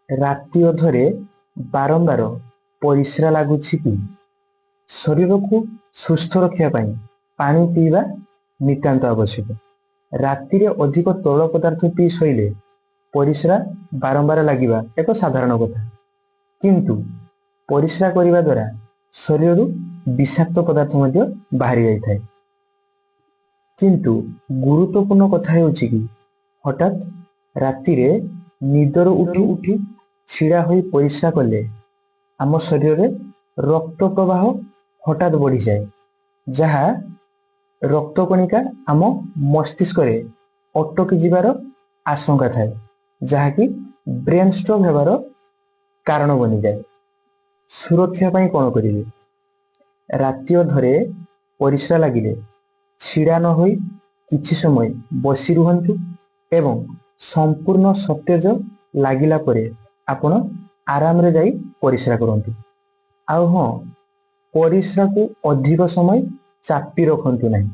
ରାତି ଅଧରେ ବାରମ୍ବାର ପରିସ୍ରା ଲାଗୁଛି କି? ଶରୀରକୁ ସୁସ୍ଥ ରଖିବା ପାଇଁ ପାଣି ପିଇବା ନିତାନ୍ତ ଆବଶ୍ୟକ। ରାତିରେ ଅଧିକ ତରଳ ପଦାର୍ଥ ପିଇ ଶୋଇଲେ ପରିସ୍ରା ବାରମ୍ବାର ଲାଗିବା ଏକ ସାଧାରଣ କଥା। କିନ୍ତୁ ପରିସ୍ରା କରିବା ଦ୍ୱାରା ଶରୀରରୁ ବିଷାକ୍ତ ପଦାର୍ଥ ମଧ୍ୟ ବାହାରି ଯାଇଥାଏ। କିନ୍ତୁ ଗୁରୁତ୍ୱପୂର୍ଣ୍ଣ କଥା ହେଉଛି କି ହଠାତ୍ ରାତିରେ ନିଦରୁ ଉଠି ଉଠି ଛିଡ଼ା ହୋଇ ପରିସ୍ରା କଲେ ଆମ ଶରୀରରେ ରକ୍ତ ପ୍ରବାହ ହଠାତ୍ ବଢ଼ିଯାଏ, ଯାହା ରକ୍ତ କଣିକା ଆମ ମସ୍ତିଷ୍କରେ ଅଟକି ଯିବାର ଆଶଙ୍କା ଥାଏ, ଯାହାକି ବ୍ରେନ୍ ଷ୍ଟ୍ରୋକ୍ ହେବାର କାରଣ ବନିଯାଏ। ସୁରକ୍ଷା ପାଇଁ କଣ କରିବେ? ରାତି ଅଧରେ ପରିସ୍ରା ଲାଗିଲେ ଛିଡ଼ା ନ ହୋଇ କିଛି ସମୟ ବସି ରୁହନ୍ତୁ ଏବଂ ସମ୍ପୂର୍ଣ୍ଣ ସତେଜ ଲାଗିଲା ପରେ ଆପଣ ଆରାମରେ ଯାଇ ପରିସ୍ରା କରନ୍ତୁ। ଆଉ ହଁ, ପରିସ୍ରାକୁ ଅଧିକ ସମୟ ଚାପି ରଖନ୍ତୁ ନାହିଁ।